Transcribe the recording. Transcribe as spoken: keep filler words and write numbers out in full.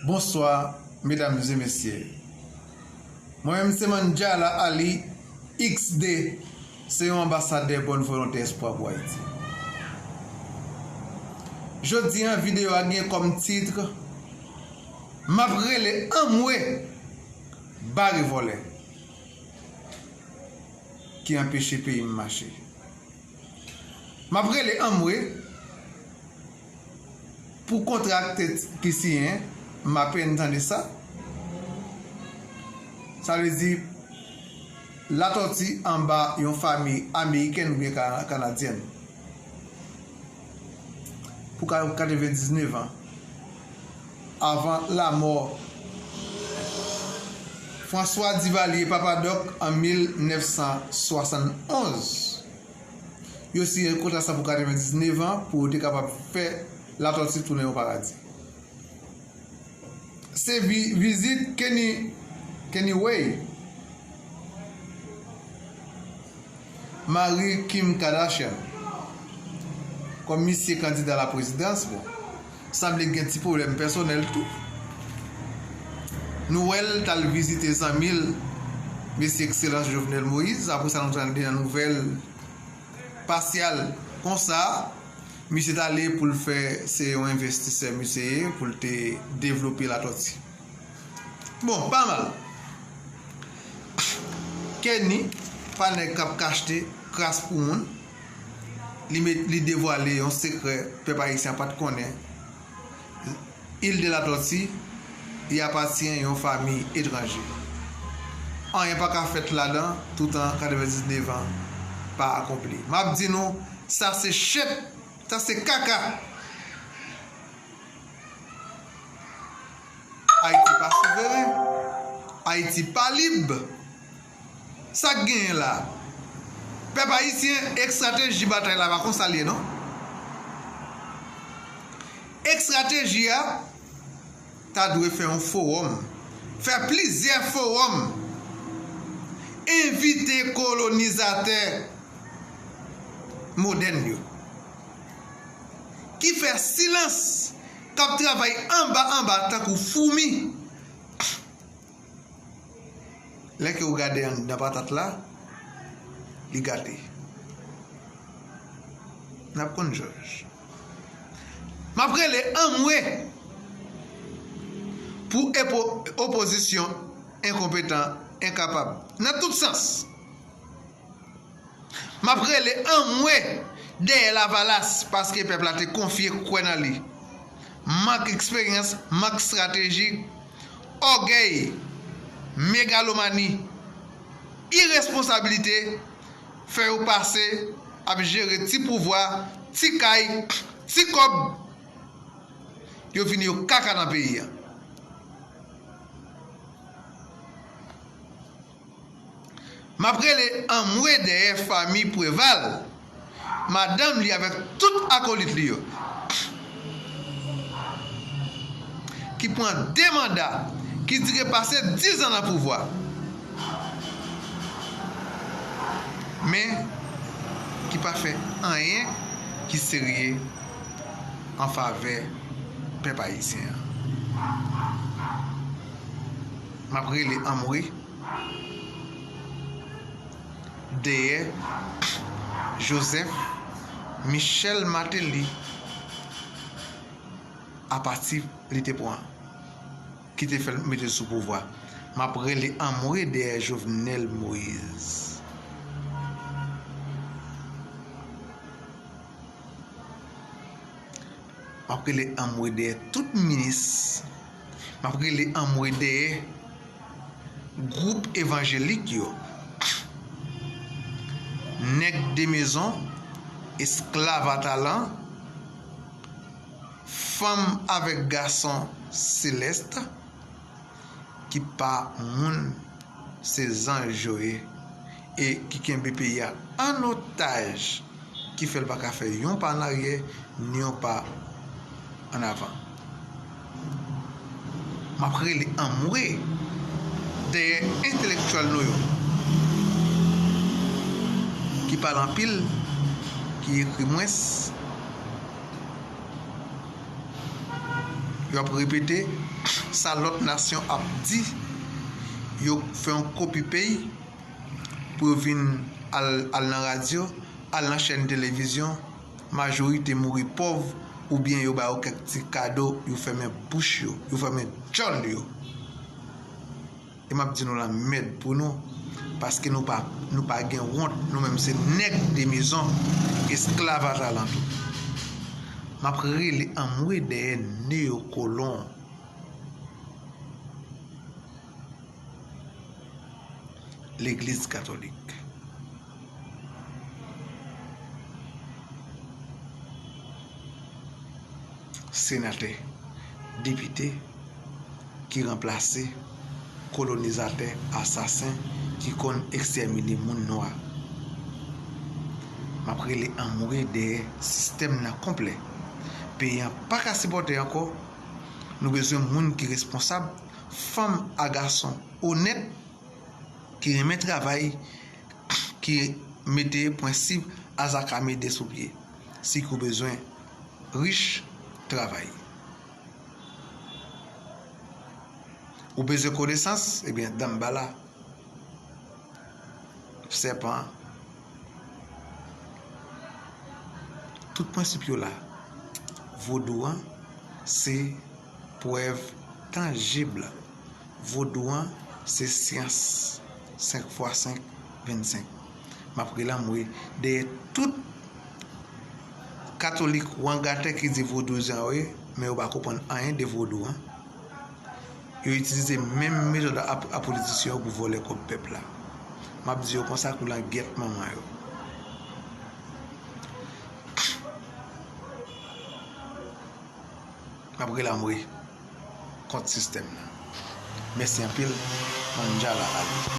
Bonswa, medam e mesye. Mwen menm se Mandjala Ali, X D, se yon anbasadè bòn volonte Espwa pou Ayiti. Jodi a, videyo a gen kòm tit, M ap rele anmwe bare vòlè ki anpeche peyi m mache. M ap rele anmwe pou kontra ki siyen, m apèn tande sa. Sa vle di, Latòti anba yon fanmi amerikèn oubyen ka-, kanadyèn. Pou ka-, katrevendiznèf an. Avan lamò François Duvalier Papa Doc an mil nèf san swasannonz. Yo siyen kontra sa pou katrevendiznèf an pou yo te kapab fè Latòti tounen yon paradi. Se vi-, vizit Kenny, Kenny Way, mari Kim Kardashian, kòm misye kandida laprezidans, bon, sanble gen ti pwoblèm pèsonèl tou. Nou wè l t al vizite zanmi l, mesye Ekselans Jovenel Moïse. Apre sa, nou tande nan nouvèl pasyal konsa, misye t ale pou l fè, se yon envestisè misye ye, pou l te devlope Latòti. Bon, pa mal. Kenny, pa nèg k ap kachte kras pou moun. Li met, li devwale yon sekrè pèp ayisyen an pa t konnen. Île de la Tortue, li apatyen yon fanmi etranje. Anyen pa ka fèt ladan, toutan katrevendiznèf an pa akonpli. M ap di nou, sa se shit, sa se kaka. Ayiti pa souveren. Ayiti pa lib. Sa k genyen la? Pèp ayisyen, estrateji batay la pa konsa l ye non. Estrateji a ta dwe fè yon fowòm. Fè plizyè fowòm. Envite kolonizatè modèn yo. Ki fè silans, k ap travay anba anba tankou foumi. Lè ke w gade anndan patat la, li gate. N ap konn jòj. M ap rele anmwe pou epo-, opozisyon enkonpetan, enkapab, nan tout sans. M ap rele anmwe dèyè Lavalas paske pèp la te konfye kwè nan li. Mank eksperyans, mank estrateji, ògèy, megalomani, iresponsablite fè yo pase ap jere ti pouvwa, ti kay, ti kòb. Yo vini yo kaka nan peyi a. M ap rele anmwe dèyè fanmi Preval, madanm li avèk tout akolit li yo, ki pran de manda, ki dire pase diz an nan pouvwa, men ki pa fè anyen ki serye an favè pèp ayisyen an. M ap rele anmwe dèyè Joseph Michel Martelly apati li te pran, ki te fè l mete l sou pouvwa. M ap rele anmwe dèyè Jovenel Moïse. M ap rele anmwe dèyè tout minis. M ap rele anmwe dèyè gwoup evanjelik yo. Nèg de mezon, esklav a talan, fanm avèk gason selès, ki pa moun, se zanj yo ye, e ki kenbe peyi a an otaj, ki fè l pa ka fè yon pa an aryè, ni yon pa an avan. M ap rele anmwe dèyè entelektyèl nou yo, ki pale anpil, ki ekri mwens, Yo ap repete sa lòt nasyon ap di. Yo fè yon kopi pey pou yo vin al, al nan radyo, al nan chèn televizyon. Majorite mouri pòv oubyen yo ba yo kèk ti kado, yo fèmen bouch yo, yo fèmen djòl yo. E m ap di nou lanmèd pou nou, paske nou pa, nou pa gen wont, nou menm se nèg de mezon, esklav atalantou. M ap rele anmwe dèyè neyokolon. Legliz katolik. Senatè, depite ki ranplase kolonizatè asasen ki konn ekstèmine moun nwa. M ap rele anmwe dèyè sistèm nan konplè. Peyi an pa ka sipòte ankò. Nou bezwen moun ki responsab, fanm a gason onèt, ki renmen travay, ki mete prensip Azaka Mede sou pye. Si ke w bezwen rich, travay. Ou bezwen konesans? Ebyen, Danmbala, sèpan, tout prensip yo la. Vodou an se prèv tanjib. Vodou an se syans. Senk fwa senk, vennsenk. M ap rele anmwe dèyè tout katolik wangatè ki di vodouzan yo ye, men yo pa konprann anyen de vodou an. Yo itilize menm metòd a, a politisyen yo pou vòlè kòb pèp la. M ap di yo konsa kou langyèt manman yo. M ap rele anmwe kont sistèm nan. Mèsi anpil. Mandjala ale.